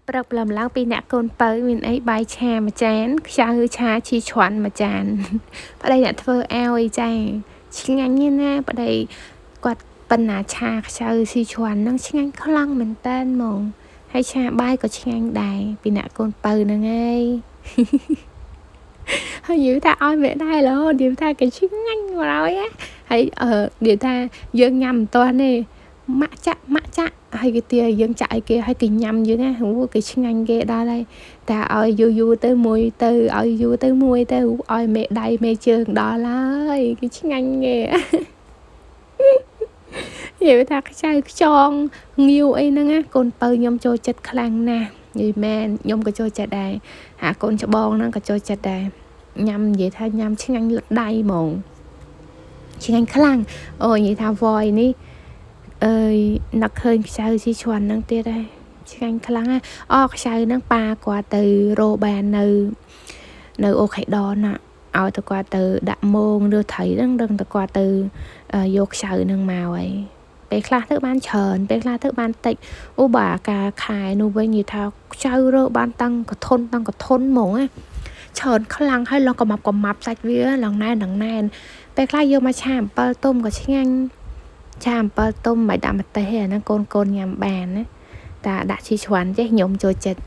ព្រឹកព្រលឹមឡើងពីអ្នកកូនពៅមានអីបាយឆាមួយចានខ្ចៅឆាឈីច្រាន់មួយចានប្តីអ្នកធ្វើឲ្យចាឆ្ងាញ់ណាស់ប្តីគាត់បណ្ណាឆាខ្ចៅស៊ីច្រាន់ហ្នឹងឆ្ងាញ់ខ្លាំងមែនតើហ្មងហើយឆាបាយក៏ឆ្ងាញ់ដែរពីអ្នកកូនពៅហ្នឹងឯងហើយនិយាយថាឲ្យមេដែររហូតនិយាយថាគេឆ្ងាញ់មកហើយហើយអឺនិយាយថាយើងញ៉ាំមិនទាន់ទេម៉ាក់ចាក់ម៉ាក់ចាក់ហើយគេទាយើងចាក់ឲ្យគេហើយគេញ៉ាំយើងណាអូគេឆ្ងាញ់គេដល់ហើយតែឲ្យយូរយូរទៅមួយទៅឲ្យយូរទៅមួយទៅឲ្យមេដៃមេជើងដល់ហើយគេឆ្ងាញ់គេនិយាយថាខ្ចៅខ្ចងងាវអីហ្នឹងណាកូនពៅខ្ញុំចូលចិត្តខ្លាំងណាស់និយាយមែនខ្ញុំក៏ចូលចិត្តដែរអាកូនច្បងហ្នឹងក៏ចូលចិត្តដែរញ៉ាំនិយាយថាញ៉ាំឆ្ងាញ់លដៃហ្មងឆ្ងាញ់ខ្លាំងអូនិយាយថា voice នេះអើយនឹកឃើញខ្ចៅស៊ីឈွမ်းហ្នឹងទៀតហើយឆ្ងាញ់ខ្លាំងណាអូខ្ចៅហ្នឹងប៉ាគាត់ទៅរោបាននៅនៅអូខេដនណាឲ្យទៅគាត់ទៅដាក់មងឬត្រីហ្នឹងដឹងតែគាត់ទៅយកខ្ចៅហ្នឹងមកហើយពេលខ្លះទៅបានច្រើនពេលខ្លះទៅបានតិចអូបើអាការខែនោះវិញនិយាយថាខ្ចៅរើបានតាំងកធនតាំងកធនហ្មងណាច្រើនខ្លាំងហើយឡងកំាប់កំាប់សាច់វាឡងណែនឡងណែនពេលខ្លះយកមកឆាអំពិលទុំក៏ឆ្ងាញ់ឆាអំពិលទុំមិនដាក់ម្ទេសទេអាហ្នឹងកូនកូនញ៉ាំបានណាតែដាក់ជីច្រាន់ចេះខ្ញុំចូលចិត្ត។